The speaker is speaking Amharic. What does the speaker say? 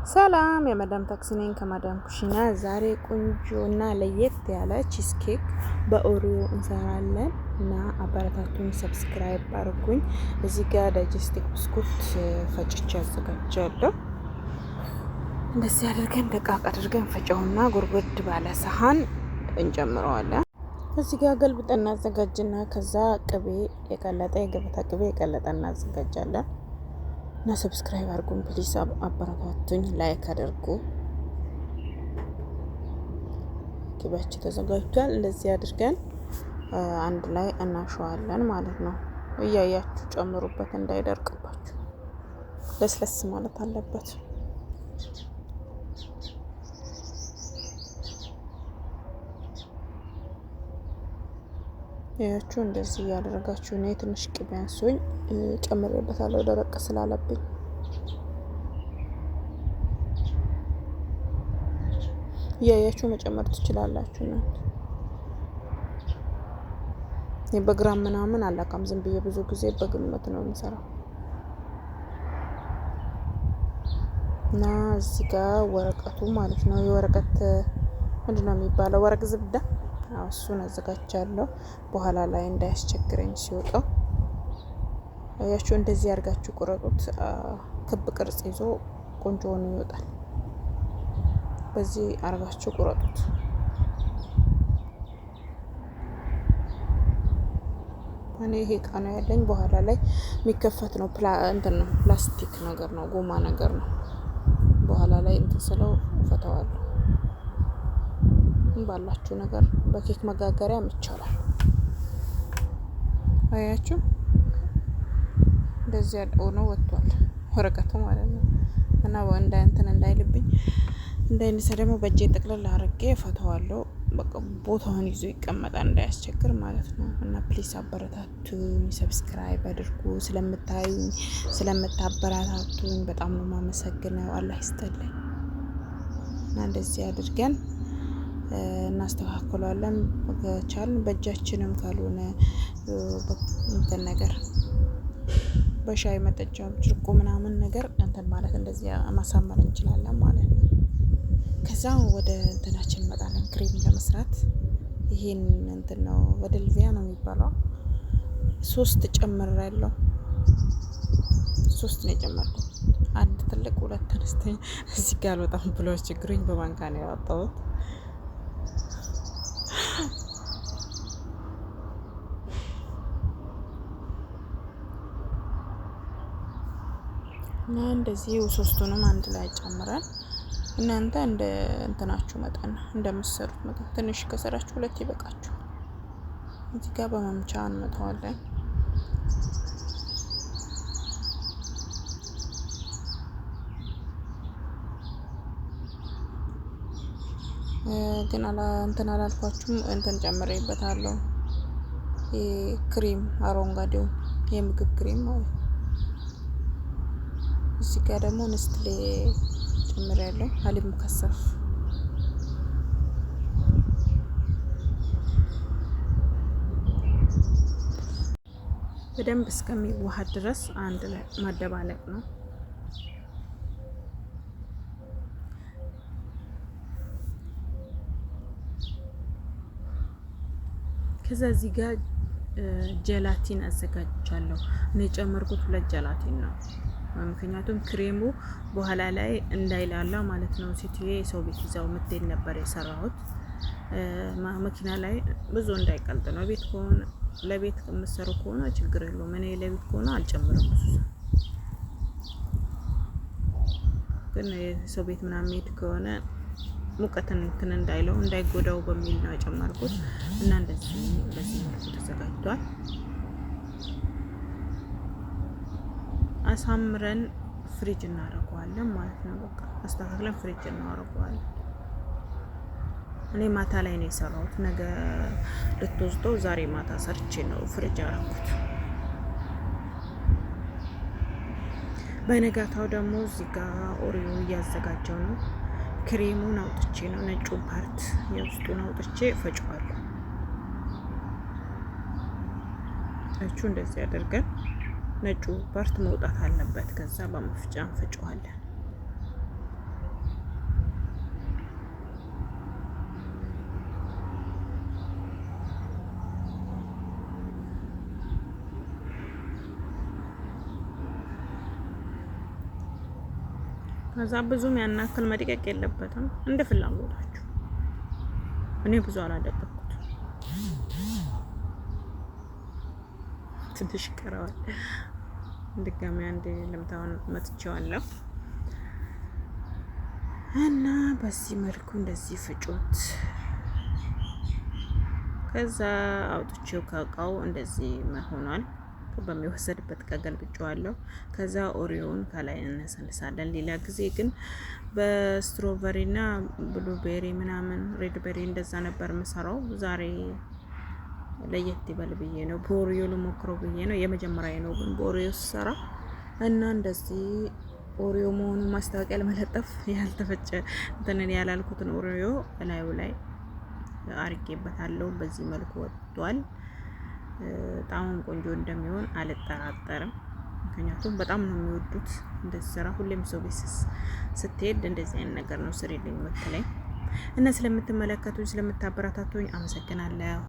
ሰላም የመዳም ታክሲ ነኝ ከማዳም ኩሽና። ዛሬ ቆንጆ እና ለየት ያለ cheese cake በ Oreo እንሰራለን እና አበረታቱኝ፣ subscribe አድርጉኝ። እዚህ ጋር digestive ብስኩት ፈጭቼ አዘጋጃለሁ። እንደዚህ አድርገን ደቃቅ አድርገን ፈጨውና ጎድጎድ ባለ ሰሀን እንጨምረዋለን። እዚህ ጋር ገልብጠን እናዘጋጅና ከዛ ቅቤ የቀለጠ የገበታ ቅቤ የቀለጠ እናዘጋጃለን። እና subscribe አድርጉን please፣ አበረታቱኝ፣ like አድርጉ። ቅቤያችን ተዘጋጅቷል። እንደዚህ አድርገን አንድ ላይ እናሸዋለን ማለት ነው። እያያችሁ ጨምሩበት እንዳይደርቅባችሁ፣ ለስለስ ማለት አለበት። ያችሁ እንደዚህ እያደረጋችሁ እኔ ትንሽ ቅቤ አንሶኝ ጨምሬበታለሁ ደረቅ ስላለብኝ። እያያችሁ መጨመር ትችላላችሁ። እናንተ በግራም ምናምን አላውቅም፣ ዝም ብዬ ብዙ ጊዜ በግምት ነው የምሰራው። እና እዚህ ጋር ወረቀቱ ማለት ነው የወረቀት ምንድን ነው የሚባለው? ወረቅ ዝብዳ እሱን አዘጋጃለሁ። በኋላ ላይ እንዳያስቸግረኝ ሲወጣው አያችሁ፣ እንደዚህ አድርጋችሁ ቁረጡት። ክብ ቅርጽ ይዞ ቆንጆ ሆኖ ይወጣል። በዚህ አርጋችሁ ቁረጡት። እኔ ይሄ እቃ ነው ያለኝ። በኋላ ላይ የሚከፈት ነው፣ እንትን ነው፣ ፕላስቲክ ነገር ነው፣ ጎማ ነገር ነው። በኋላ ላይ እንትን ስለው እፈተዋለሁ። ባላችሁ ነገር በኬክ መጋገሪያም ይቻላል። አያችሁ እንደዚህ ሆኖ ወጥቷል ወረቀቱ ማለት ነው። እና እንደ እንትን እንዳይልብኝ እንዳይነሳ ደግሞ በእጄ ጠቅልል አድርጌ እፈተዋለሁ። በቃ ቦታውን ይዞ ይቀመጣል እንዳያስቸግር ማለት ነው። እና please አበረታቱኝ፣ subscribe አድርጉ። ስለምታዩኝ ስለምታበረታቱኝ በጣም ነው የማመሰግነው። አላህ ይስጥልኝ። እና እንደዚህ አድርገን እናስተካክሏለን። ከቻልን በእጃችንም ካልሆነ እንትን ነገር በሻይ መጠጫ ብርጭቆ ምናምን ነገር እንትን ማለት እንደዚህ ማሳመር እንችላለን ማለት ነው። ከዛ ወደ እንትናችን እንመጣለን። ክሬም ለመስራት ይሄን እንትን ነው በደልቪያ ነው የሚባለው። ሶስት ጨምር ያለው ሶስት ነው የጨመርኩት። አንድ ትልቅ፣ ሁለት አነስተኛ። እዚህ ጋር አልወጣም ብሎ ችግሩኝ በማንካ ነው ያወጣሁት። እና እንደዚህ ሶስቱንም አንድ ላይ ጨምረን እናንተ እንደ እንትናችሁ መጠን እንደምትሰሩት መጠን ትንሽ ከሰራችሁ ሁለት ይበቃችሁ። እዚህ ጋር በመምቻ እንመታዋለን። ግን እንትን አላልኳችሁም። እንትን ጨምሬበታለሁ ክሪም፣ አረንጓዴው የምግብ ክሪም ማለት ነው። እዚህ ጋር ደግሞ ንስትሌ ጨምሬያለሁ። حليب مكثف በደንብ እስከሚዋሃድ ድረስ አንድ ላይ ማደባለቅ ነው። ከዛ እዚህ ጋር gelatin አዘጋጅቻለሁ። እኔ የጨመርኩት ሁለት gelatin ነው። ምክንያቱም ክሬሙ በኋላ ላይ እንዳይላላ ማለት ነው። ሴትዬ የሰው ቤት ይዛው የምትሄድ ነበር የሰራሁት። መኪና ላይ ብዙ እንዳይቀልጥ ነው። ቤት ከሆነ ለቤት የምትሰሩ ከሆነ ችግር የለውም። እኔ ለቤት ከሆነ አልጨምርም ብዙ፣ ግን የሰው ቤት ምናምን ሄድ ከሆነ ሙቀትን እንትን እንዳይለው እንዳይጎዳው በሚል ነው የጨመርኩት። እና እንደዚህ በዚህ መልኩ ተዘጋጅቷል። አሳምረን ፍሪጅ እናደርገዋለን ማለት ነው። በቃ አስተካክለን ፍሪጅ እናደርገዋለን። እኔ ማታ ላይ ነው የሰራሁት። ነገ ልትወስደው ዛሬ ማታ ሰርቼ ነው ፍሪጅ ያደረኩት። በነጋታው ደግሞ እዚህ ጋር Oreo እያዘጋጀው ነው። ክሬሙን አውጥቼ ነው ነጩን part የውስጡን አውጥቼ ፈጨዋለሁ። እቹ እንደዚህ አድርገን ነጩ part መውጣት አለበት። ከዛ በመፍጫ እንፈጨዋለን። ከዛ ብዙም ያን ያክል መድቀቅ የለበትም፣ እንደ ፍላጎታችሁ። እኔ ብዙ አላደቀቅኩት፣ ትንሽ ይቀረዋል። ድጋሚ አንድ ልምታውን መትቼዋለሁ እና በዚህ መልኩ እንደዚህ ፍጩት። ከዛ አውጥቼው ከእቃው እንደዚህ ሆኗል። በሚወሰድበት እቃ ገልብጬዋለሁ። ከዛ Oreo ውን ከላይ እነሰንሳለን። ሌላ ጊዜ ግን በ strawberry እና blueberry ምናምን red berry እንደዛ ነበር የምሰራው። ዛሬ ለየት ይበል ብዬ ነው፣ በ Oreo ልሞክረው ብዬ ነው። የመጀመሪያ ነው ግን በ Oreo ስሰራ እና እንደዚህ Oreo መሆኑን ማስታወቂያ ለመለጠፍ ያልተፈጨ እንትንን ያላልኩትን Oreo እላዩ ላይ አርጌበታለሁ። በዚህ መልኩ ወጥቷል። ጣሙም ቆንጆ እንደሚሆን አልጠራጠርም። ምክንያቱም በጣም ነው የሚወዱት እንደዚህ ስራ። ሁሌም ሰው ቤት ስትሄድ እንደዚህ አይነት ነገር ነው ስሪልኝ የምትለኝ እና ስለምትመለከቱኝ ስለምታበረታቱኝ አመሰግናለሁ።